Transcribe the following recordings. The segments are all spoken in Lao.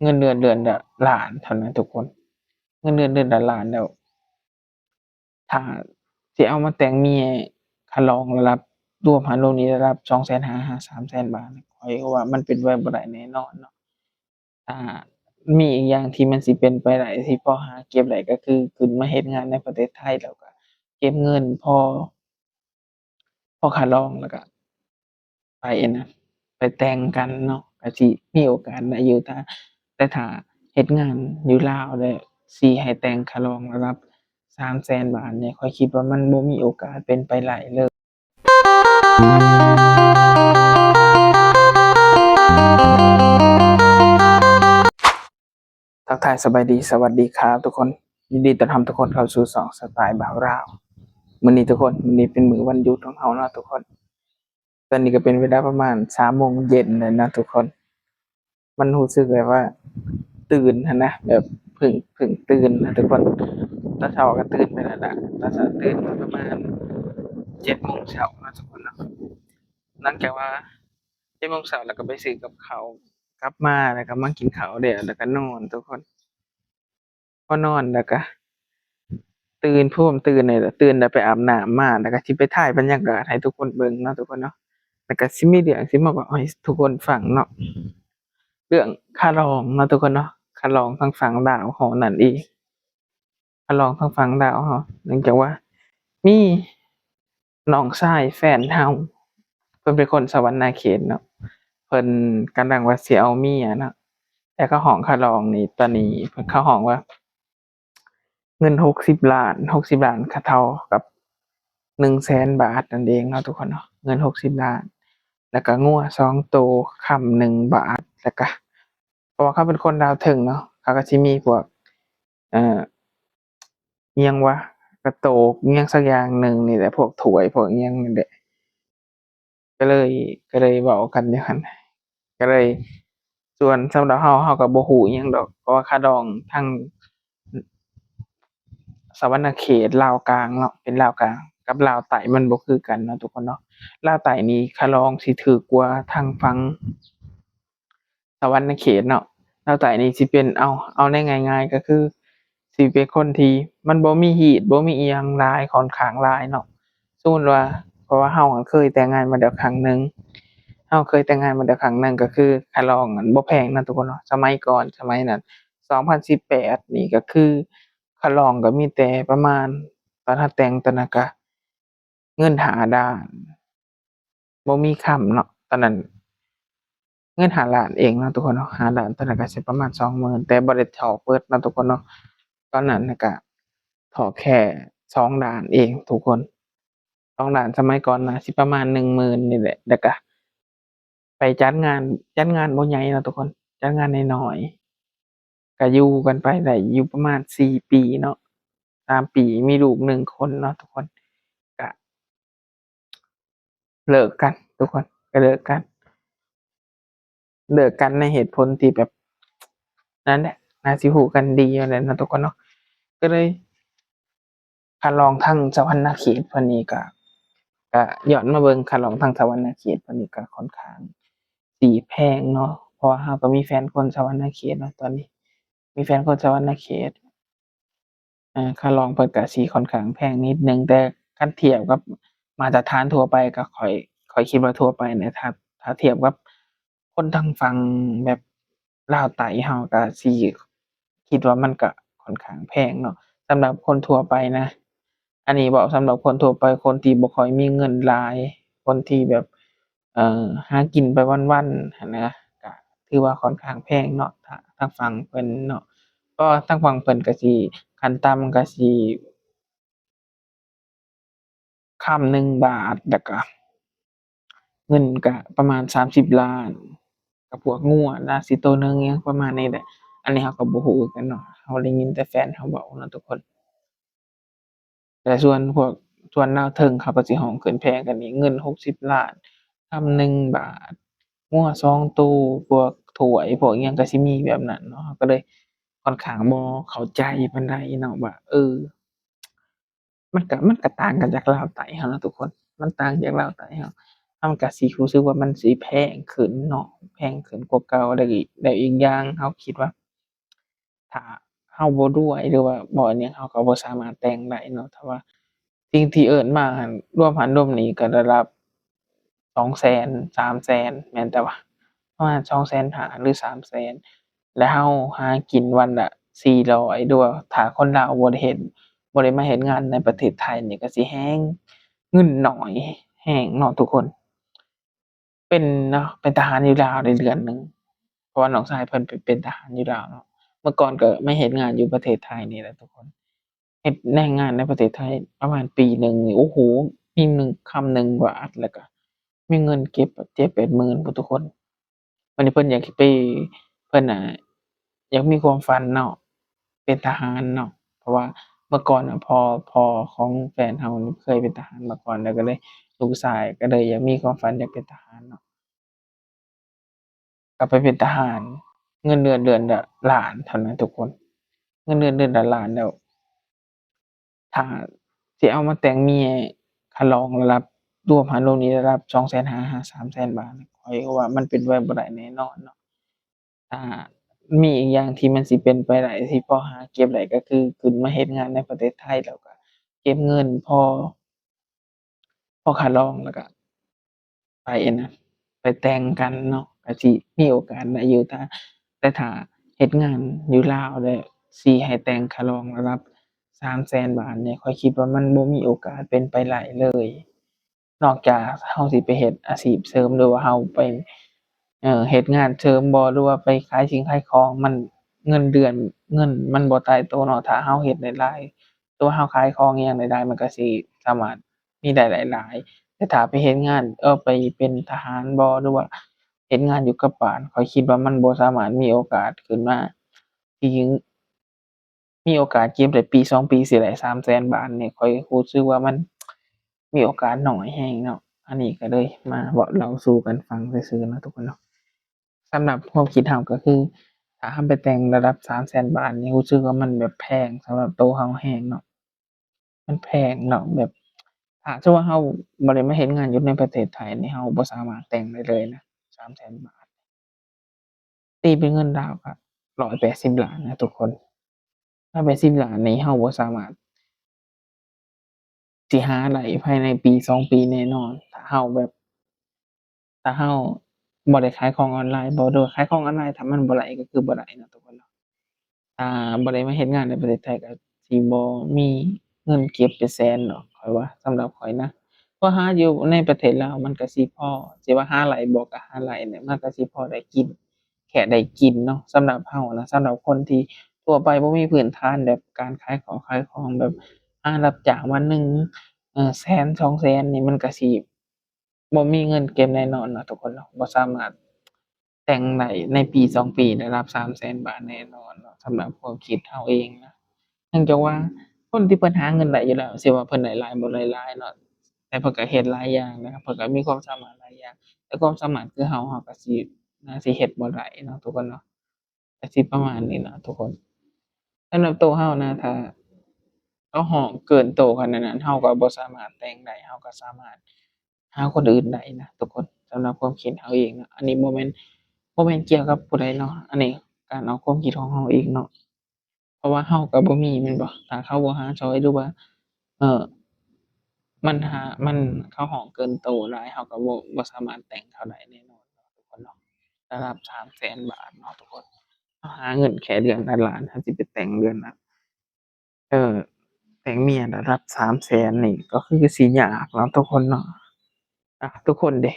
ເງິນເດືອນເດືອນລະລ້ານເທົ່ານັ້ນທຸກຄົນ ເງິນເດືອນເດືອນລະລ້ານແລ້ວ ຖ້າຊິເອົາມາແຕ່ງເມຍ ຄ່າລອງລະດັບ ລວມຫາລວມນີ້ລະດັບສອງແສນຫ້າຫາສາມແສນບາດ ຂ້ອຍວ່າມັນເປັນໄປບໍ່ໄດ້ແນ່ນອນເນາະ. ຖ້າມີອີກຢ່າງທີ່ມັນຊິເປັນໄປໄດ້ ທີ່ພໍຫາເກັບໄດ້ ກໍຄືຂຶ້ນມາເຮັດງານໃນປະເທດໄທ ແລ້ວກໍເກັບເງິນພໍ ພໍຄ່າລອງ ແລ້ວກໍໄປອັນນັ້ນ ໄປແຕ່ງກັນເນາະ ກໍຊິມີໂອກາດໄດ້ຢູ່. ຖ້າ ແຕ່ຖ້າເຮັດງານຢູ່ລາວແລ້ວ ຊິໃຫ້ແຕ່ງຄ່າລອງລະດັບສາມແສນບາດນີ້ ຂ້ອຍຄິດວ່າມັນບໍ່ມີໂອກາດເປັນໄປໄດ້ເລີຍ. ທັກທາຍສະບາຍດີ ສະຫວັດດີຄັບທຸກຄົນ ຍິນດີຕ້ອນຮັບທຸກຄົນເຂົ້າສູ່ຊ່ອງສະໄຕລ໌ບ່າວລາວ. ມື້ນີ້ທຸກຄົນ ມື້ນີ້ເປັນມື້ວັນຢຸດຂອງເຮົາເນາະທຸກຄົນ. ຕອນນີ້ກໍເປັນເວລາປະມານສາມໂມງເຢັນແລ້ວເນາະທຸກຄົນ. ມັນຮູ້ສຶກແບບວ່າຕື່ນຫັ້ນນະ ແບບເພິ່ງ ເພິ່ງຕື່ນນະທຸກຄົນ. ຕອນເຊົ້າກໍຕື່ນໄປແລ້ວລະ ຕອນເຊົ້າຕື່ນປະມານເຈັດໂມງເຊົ້າເນາະທຸກຄົນເນາະ. ຫຼັງຈາກວ່າເຈັດໂມງເຊົ້າ ແລ້ວກໍໄປຊື້ກັບເຂົ້າ ກັບມາ ແລ້ວກໍມາກິນເຂົ້າແລ້ວ ແລ້ວກໍນອນທຸກຄົນ. ພໍນອນແລ້ວກະຕື່ນ ພູມຕື່ນນີ້ແຫຼະ ຕື່ນແລ້ວໄປອາບນ້ຳມາ ແລ້ວກະຊິໄປຖ່າຍບັນຍາກາດໃຫ້ທຸກຄົນເບິ່ງເນາະທຸກຄົນເນາະ. ແລ້ວກະຊິມີເລື່ອງຊິມາເວົ້າໃຫ້ທຸກຄົນຟັງເນາະ ເລື່ອງຄ່າລອງເນາະທຸກຄົນເນາະ ຄ່າລອງທາງຝັ່ງລາວເຮົານັ້ນເອງ. ຄ່າລອງທາງຝັ່ງລາວເຮົາ ເນື່ອງຈາກວ່າມີ ນ້ອງຊາຍແຟນເຮົາ ເພິ່ນເປັນຄົນສະຫວັນນະເຂດເນາະ ເພິ່ນກຳລັງວ່າຊິເອົາເມຍເນາະ ແຕ່ເຂົາຮ້ອງຄ່າລອງນີ້ ຕອນນີ້ເພິ່ນ ເຂົາຮ້ອງວ່າເງິນຫົກສິບລ້ານ ຫົກສິບລ້ານ ກໍເທົ່າກັບໜຶ່ງແສນບາດນັ້ນເອງເນາະທຸກຄົນເນາະ ເງິນຫົກສິບລ້ານ ແລ້ວກໍງົວສອງໂຕ ຄຳໜຶ່ງບາດ ແລ້ວກໍ ເພາະວ່າເຂົາເປັນຄົນລາວເທິງເນາະ ເຂົາກໍຊິມີພວກ ເອີ ອີ່ຫຍັງວະ ກະໂຕກອີ່ຫຍັງສັກຢ່າງໜຶ່ງນີ້ແຫຼະ ພວກຖ້ວຍພວກອີ່ຫຍັງນີ້ແຫຼະ ກໍເລີຍ ກໍເລີຍເວົ້າກັນຢູ່ຫັ້ນ ກໍເລີຍ ສ່ວນສຳລັບເຮົາ ເຮົາກໍບໍ່ຮູ້ອີ່ຫຍັງດອກ ເພາະວ່າຄ່າດອງທາງສະຫວັນນະເຂດລາວກາງເນາະ ເປັນລາວກາງກັບລາວໃຕ້ ມັນບໍ່ຄືກັນເນາະທຸກຄົນເນາະ. ລາວໃຕ້ນີ້ຄ່າດອງຊິຖືກກວ່າທາງຝັ່ງ ສະຫວັນນະເຂດເນາະ ລາວໃຕ້ນີ້ຊິເປັນ ເອົາ ເອົາໃນງ່າຍໆ ກໍຄືຊິເປັນຄົນທີ່ມັນບໍ່ມີຮີດ ບໍ່ມີອີ່ຫຍັງຫຼາຍ ຂ້ອນຂ້າງຫຼາຍເນາະ. ສົມມຸດວ່າ ເພາະວ່າເຮົາເຄີຍແຕ່ງງານມາແລ້ວຄັ້ງໜຶ່ງ ເຮົາເຄີຍແຕ່ງງານມາແລ້ວຄັ້ງໜຶ່ງ ກໍຄືຄ່າດອງນັ້ນບໍ່ແພງເນາະທຸກຄົນເນາະ. ສະໄໝກ່ອນ ສະໄໝນັ້ນ ສອງພັນສິບແປດນີ້ ກໍຄືຄ່າດອງກໍມີແຕ່ປະມານ ຕອນເຮົາແຕ່ງຕອນນັ້ນກະ ເງິນຫ້າລ້ານ ບໍ່ມີຄຳເນາະ ຕອນນັ້ນເງິນຫ້າລ້ານເອງເນາະທຸກຄົນເນາະ ຫ້າລ້ານ ຕອນນັ້ນກໍຊິປະມານສອງໝື່ນ ແຕ່ບໍ່ໄດ້ຖອກເບິດເນາະທຸກຄົນເນາະ ຕອນນັ້ນນະກະຖອກແຄ່ສອງລ້ານເອງທຸກຄົນ ສອງລ້ານ ສະໄໝກ່ອນນະຊິປະມານໜຶ່ງໝື່ນນີ້ແຫຼະ ແລ້ວກະ ໄປຈັດງານ ຈັດງານບໍ່ໃຫຍ່ເນາະທຸກຄົນ ຈັດງານນ້ອຍໆ ກະຢູ່ກັນໄປໄດ້ຢູ່ປະມານສີ່ປີເນາະ ສາມປີ ມີລູກໜຶ່ງຄົນເນາະທຸກຄົນ ກະເລີກກັນທຸກຄົນ ກະເລີກກັນ ເລີກກັນໃນເຫດຜົນທີ່ແບບ ນັ້ນແຫຼະ ໜ້າຊິຮູ້ກັນດີຢູ່ແຫຼະເນາະທຸກຄົນເນາະ ກໍເລີຍ ຄັນລອງທາງສະຫວັນນະເຂດເພິ່ນນີ້ກະ ກະຍ້ອນມາເບິ່ງຄັນລອງທາງສະຫວັນນະເຂດເພິ່ນນີ້ກະຂ້ອນຂ້າງຊິແພງເນາະ ເພາະວ່າເຮົາກະມີແຟນຄົນສະຫວັນນະເຂດເນາະ ຕອນນີ້ມີແຟນຄົນສະຫວັນນະເຂດ ເອີ ຄ່າລອງເພິ່ນກະຊິຂ້ອນຂ້າງແພງນິດໜຶ່ງ ແຕ່ຄັນທຽບກັບມາດຕະຖານທົ່ວໄປ ກະຂ້ອຍ ຂ້ອຍຄິດວ່າທົ່ວໄປແຫຼະ ຖ້າ ຖ້າທຽບກັບ ຄົນທາງຝັ່ງແບບລາວໃຕ້ເຮົາກະຊິຄິດວ່າມັນກະຂ້ອນຂ້າງແພງເນາະ ສຳລັບຄົນທົ່ວໄປນະ ອັນນີ້ເວົ້າສຳລັບຄົນທົ່ວໄປ ຄົນທີ່ບໍ່ຄ່ອຍມີເງິນຫຼາຍ ຄົນທີ່ແບບ ເອີ ຫາກິນໄປວັນໆ ຫັ້ນນະ ກະຖືວ່າຂ້ອນຂ້າງແພງເນາະ ທາງ ທາງຝັ່ງເພິ່ນເນາະ ເພາະວ່າທາງຝັ່ງເພິ່ນກະຊິ ຂັ້ນຕ່ຳກະຊິ ຄຳໜຶ່ງບາດ ແລ້ວກະເງິນກະປະມານສາມສິບລ້ານ ກະພວກງົວນະ ຊິໂຕໜຶ່ງຫຍັງປະມານນີ້ແຫຼະ ອັນນີ້ເຮົາກະບໍ່ຮູ້ຄືກັນເນາະ ເຮົາໄດ້ຍິນແຕ່ແຟນເຮົາເວົ້າເນາະທຸກຄົນ ແຕ່ສ່ວນພວກ ສ່ວນລາວເທິງເຂົາກະຊິຮ້ອງຂຶ້ນແພງກວ່ານີ້ ເງິນຫົກສິບລ້ານ ຄຳໜຶ່ງບາດ ງົວສອງໂຕ ພວກຖ້ວຍ ພວກອີ່ຫຍັງກະຊິມີແບບນັ້ນເນາະ ເຮົາກະເລີຍຂ້ອນຂ້າງບໍ່ເຂົ້າໃຈປານໃດເນາະວ່າ ເອີ ມັນກະ ມັນກະຕ່າງກັນຈາກລາວໃຕ້ເຮົາເນາະທຸກຄົນ ມັນຕ່າງຈາກລາວໃຕ້ເຮົາ ມັນກະຊິຮູ້ສຶກວ່າມັນຊິແພງຂຶ້ນເນາະ ແພງຂຶ້ນກວ່າເກົ່າ ແລ້ວອີກ ແລ້ວອີກຢ່າງເຮົາຄິດວ່າ ຖ້າເຮົາບໍ່ລວຍ ຫຼືວ່າບໍ່ອັນຫຍັງ ເຮົາກໍບໍ່ສາມາດແຕ່ງໄດ້ເນາະ. ຖ້າວ່າສິ່ງທີ່ເອີ້ນມາຫັ້ນ ລວມຫັ້ນລວມນີ້ກໍລະດັບສອງແສນ ສາມແສນ ແມ່ນແຕ່ວ່າປະມານສອງແສນຫ້າ ຫຼື ສາມແສນ ແລ້ວເຮົາຫາກິນວັນລະສີ່ຮ້ອຍ ຫຼືວ່າຖ້າຄົນລາວບໍ່ໄດ້ເຮັດ ບໍ່ໄດ້ມາເຮັດງານໃນປະເທດໄທນີ້ ກໍຊິແຮງເງິນໜ້ອຍແຮງເນາະທຸກຄົນ. ເປັນເນາະ ເປັນທະຫານຢູ່ລາວໄດ້ເດືອນໜຶ່ງ ເພາະວ່ານ້ອງຊາຍເພິ່ນໄປເປັນທະຫານຢູ່ລາວເນາະ. ເມື່ອກ່ອນກໍມາເຮັດງານຢູ່ປະເທດໄທນີ້ແຫຼະທຸກຄົນ ເຮັດແຮງງານໃນປະເທດໄທປະມານປີໜຶ່ງນີ້ ໂອ້ໂຫ ປີໜຶ່ງຄຳໜຶ່ງບາດ ແລ້ວກໍມີເງິນເກັບເຈັດແປດໝື່ນພຸ້ນທຸກຄົນ. ບັດນີ້ເພິ່ນຢາກໄປ ເພິ່ນນະ ຢາກມີຄວາມຝັນເນາະ ເປັນທະຫານເນາະ ເພາະວ່າເມື່ອກ່ອນນະ ພໍ່ ພໍ່ຂອງແຟນເຮົານີ້ເຄີຍເປັນທະຫານມາກ່ອນ ແລ້ວກໍເລີຍ ລູກຊາຍກໍເລີຍຢາກມີຄວາມຝັນຢາກເປັນທະຫານເນາະ ກໍໄປເປັນທະຫານ ເງິນເດືອນເດືອນລະລ້ານເທົ່ານັ້ນທຸກຄົນ ເງິນເດືອນເດືອນລະລ້ານແລ້ວ ຖ້າຊິເອົາມາແຕ່ງເມຍ ຄ່າລອງລະດັບ ລວມຫາລວມນີ້ລະດັບສອງແສນຫ້າຫາສາມແສນບາດ ຂ້ອຍກໍວ່າມັນເປັນໄປບໍ່ໄດ້ແນ່ນອນເນາະ. ຖ້າມີອີກຢ່າງທີ່ມັນຊິເປັນໄປໄດ້ ທີ່ພໍຫາເກັບໄດ້ ກໍຄືຂຶ້ນມາເຮັດງານໃນປະເທດໄທ ແລ້ວກໍເກັບເງິນພໍ ພໍຄ່າລອງ ແລ້ວກໍ ໄປອັນນັ້ນ ໄປແຕ່ງກັນເນາະ ກໍຊິມີໂອກາດໄດ້ຢູ່ ຖ້າ ແຕ່ຖ້າເຮັດງານຢູ່ລາວແລ້ວ ຊິໃຫ້ແຕ່ງຄ່າລອງລະດັບສາມແສນບາດນີ້ ຂ້ອຍຄິດວ່າມັນບໍ່ມີໂອກາດເປັນໄປໄດ້ເລີຍ ນອກຈາກເຮົາຊິໄປເຮັດອາຊີບເສີມ ຫຼືວ່າເຮົາໄປ ເອີ ເຮັດງານເສີມບໍ ຫຼືວ່າໄປຂາຍສິ່ງຂາຍຂອງ ມັນ ເງິນເດືອນ ເງິນມັນບໍ່ຕາຍໂຕເນາະ ຖ້າເຮົາເຮັດໄດ້ຫຼາຍ ຕົວເຮົາຂາຍຂອງອີ່ຫຍັງໄດ້ຫຼາຍ ມັນກໍຊິສາມາດ ມີໄດ້ຫຼາຍໆ ແຕ່ຖ້າໄປເຮັດງານ ເອີ ໄປເປັນທະຫານບໍ ຫຼືວ່າເຮັດງານຢູ່ກັບບ້ານ ຂ້ອຍຄິດວ່າມັນບໍ່ສາມາດມີໂອກາດຂຶ້ນມາ ທີ່ມີໂອກາດເກັບໄດ້ປີສອງປີ ຊິໄດ້ສາມແສນບາດນີ້ ຂ້ອຍຮູ້ສຶກວ່າມັນມີໂອກາດໜ້ອຍແຮງເນາະ. ອັນນີ້ກໍເລີຍມາເວົ້າເລົ່າສູ່ກັນຟັງຊື່ໆເນາະທຸກຄົນເນາະ. ສຳລັບຄວາມຄິດເຮົາກໍຄື ຖ້າເຮົາໄປແຕ່ງລະດັບສາມແສນບາດນີ້ ຮູ້ສຶກວ່າມັນແບບແພງສຳລັບໂຕເຮົາແຮງເນາະ. ມັນແພງເນາະ ແບບ ຖ້າສົມມຸດວ່າເຮົາບໍ່ໄດ້ມາເຮັດງານຢູ່ໃນປະເທດໄທນີ້ ເຮົາບໍ່ສາມາດແຕ່ງໄດ້ເລີຍນະ ສາມແສນບາດ ຕີເປັນເງິນລາວກໍຮ້ອຍແປດສິບລ້ານນະທຸກຄົນ. ຮ້ອຍແປດສິບລ້ານນີ້ ເຮົາບໍ່ສາມາດຊິຫາໄດ້ພາຍໃນປີສອງປີແນ່ນອນ ຖ້າເຮົາແບບ ຖ້າເຮົາບໍ່ໄດ້ຂາຍຂອງອອນລາຍບໍ ຫຼືວ່າຂາຍຂອງອອນລາຍ ຖ້າມັນບໍ່ໄດ້ກໍຄືບໍ່ໄດ້ເນາະທຸກຄົນເນາະ. ຖ້າບໍ່ໄດ້ມາເຮັດງານໃນປະເທດໄທ ກໍຊິບໍ່ມີເງິນເກັບເປັນແສນດອກ ຂ້ອຍວ່າ ສຳລັບຂ້ອຍນະ. ເພາະຫາຢູ່ໃນປະເທດລາວ ມັນກໍຊິພໍ ຊິວ່າຫາໄດ້ບໍ່ ກໍຫາໄດ້ແຫຼະ ມັນກໍຊິພໍໄດ້ກິນ ແຄ່ໄດ້ກິນເນາະ ສຳລັບເຮົານະ. ສຳລັບຄົນທີ່ທົ່ວໄປ ບໍ່ມີພື້ນຖານແບບການຂາຍເຂົ້າຂາຍຂອງ ແບບຫາຮັບຈ້າງວັນໜຶ່ງ ເອີ ແສນ ສອງແສນນີ້ ມັນກໍຊິ ບໍ່ມີເງິນເກັບແນ່ນອນເນາະທຸກຄົນເນາະ. ບໍ່ສາມາດແຕ່ງໄດ້ໃນປີສອງປີລະດັບສາມແສນບາດແນ່ນອນເນາະ ສຳລັບຄວາມຄິດເຮົາເອງນະ. ເນື່ອງຈາກວ່າຄົນທີ່ເພິ່ນຫາເງິນໄດ້ຢູ່ແລ້ວ ຊິວ່າເພິ່ນໄດ້ຫຼາຍບໍ່ໄດ້ຫຼາຍເນາະ ແຕ່ເພິ່ນກໍເຮັດຫຼາຍຢ່າງນະ ເພິ່ນກໍມີຄວາມສາມາດຫຼາຍຢ່າງ ແຕ່ຄວາມສາມາດຄືເຮົາ ເຮົາກໍຊິ ໜ້າຊິເຮັດບໍ່ໄດ້ເນາະທຸກຄົນເນາະ. ກໍຊິປະມານນີ້ເນາະທຸກຄົນ. ສຳລັບໂຕເຮົານະ ຖ້າເຮົາຮ້ອງເກີນໂຕຂະໜາດນັ້ນ ເຮົາກໍບໍ່ສາມາດແຕ່ງໄດ້ ເຮົາກໍສາມາດຫາຄົນອື່ນໄດ້ນະທຸກຄົນ. ສຳລັບຄວາມຄິດເຮົາເອງເນາະ ອັນນີ້ບໍ່ແມ່ນ ບໍ່ແມ່ນກ່ຽວກັບຜູ້ໃດເນາະ ອັນນີ້ການເອົາຄວາມຄິດຂອງເຮົາເອງເນາະ. ເພາະວ່າເຮົາກໍບໍ່ມີແມ່ນບໍ່ ຖ້າເຂົາບໍ່ຫາຊ່ອຍ ຫຼືວ່າ ເອີ ມັນຫາ ມັນ ເຂົາຮ້ອງເກີນໂຕຫຼາຍ ເຮົາກໍບໍ່ ບໍ່ສາມາດແຕ່ງເຂົາໄດ້ແນ່ນອນເນາະທຸກຄົນເນາະ. ລະດັບສາມແສນບາດເນາະທຸກຄົນ ເຮົາຫາເງິນແຄ່ເດືອນລະລ້ານ ເຮົາຊິໄປແຕ່ງເດືອນລະ ເອີ ແຕ່ງເມຍລະດັບສາມແສນນີ້ ກໍຄືຊິຍາກເນາະທຸກຄົນເນາະ. ອ່າ ທຸກຄົນເດ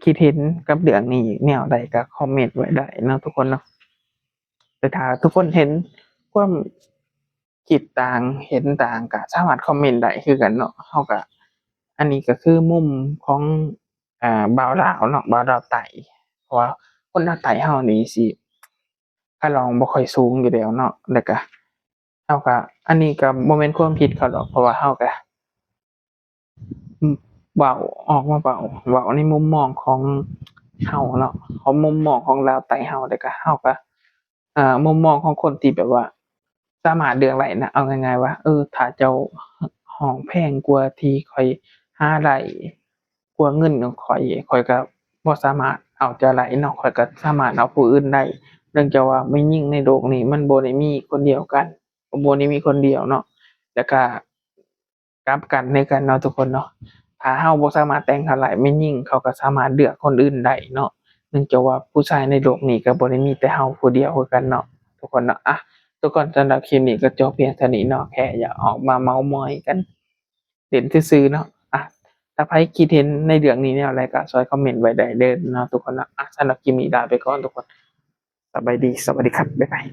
ຄິດເຫັນກັບເລື່ອງນີ້ແນວໃດກໍຄອມເມັນໄວ້ໄດ້ເນາະທຸກຄົນເນາະ. ແຕ່ຖ້າທຸກຄົນເຫັນຄວາມຄິດຕ່າງ ເຫັນຕ່າງ ກໍສາມາດຄອມເມັນໄດ້ຄືກັນເນາະ. ເຮົາກໍ ອັນນີ້ກໍຄືມຸມຂອງ ອ່າ ບ່າວລາວເນາະ ບ່າວລາວໃຕ້ ເພາະວ່າຄົນລາວໃຕ້ເຮົານີ້ຊິຄ່າລອງບໍ່ຄ່ອຍສູງຢູ່ແລ້ວເນາະ. ແລ້ວກໍ ເຮົາກໍ ອັນນີ້ກໍບໍ່ແມ່ນຄວາມຜິດເຂົາດອກ ເພາະວ່າເຮົາກໍ ເວົ້າ ອອກມາເວົ້າ ເວົ້າໃນມຸມມອງຂອງເຮົາເນາະ ຂອງມຸມມອງຂອງລາວໃຕ້ເຮົາ ແລ້ວກໍເຮົາກໍ ອ່າ ມຸມມອງຂອງຄົນທີ່ແບບວ່າສາມາດເລືອກໄດ້ນະ. ເອົາງ່າຍໆວ່າ ເອີ ຖ້າເຈົ້າຮ້ອງແພງກວ່າທີ່ຂ້ອຍຫາໄດ້ ວກເງິນຂອງຂ້ອຍ ຂ້ອຍກໍບໍ່ສາມາດເອົາເຈົ້າໄດ້ເນາະ ຂ້ອຍກໍສາມາດເອົາຜູ້ອື່ນໄດ້ ເນື່ອງຈາກວ່າແມ່ຍິງໃນໂລກນີ້ມັນບໍ່ໄດ້ມີຄົນດຽວກັນ ບໍ່ໄດ້ມີຄົນດຽວເນາະ ແລ້ວກໍກັບກັນຄືກັນເນາະທຸກຄົນເນາະ ຖ້າເຮົາບໍ່ສາມາດແຕ່ງເຂົາໄດ້ ແມ່ຍິງເຂົາກໍສາມາດເລືອກຄົນອື່ນໄດ້ເນາະ ເນື່ອງຈາກວ່າຜູ້ຊາຍໃນໂລກນີ້ກໍບໍ່ໄດ້ມີແຕ່ເຮົາຜູ້ດຽວຄືກັນເນາະ ທຸກຄົນເນາະ ອ່ະ ທຸກຄົນ ສຳລັບຄລິບນີ້ກໍຈົບພຽງເທົ່ານີ້ເນາະ ແຄ່ຢາກອອກມາເມົາມອຍກັນ ເຫຼັ້ນຊື່ໆເນາະ ອ່ະ ຖ້າໃຜຄິດເຫັນໃນເລື່ອງນີ້ແນວໃດກໍຊ່ອຍຄອມເມັນໄວ້ໄດ້ເດີເນາະ ທຸກຄົນເນາະ ອ່ະ ສຳລັບຄລິບນີ້ລາໄປກ່ອນທຸກຄົນ ສະບາຍດີ ສະຫວັດດີຄັບ ບາຍບາຍ.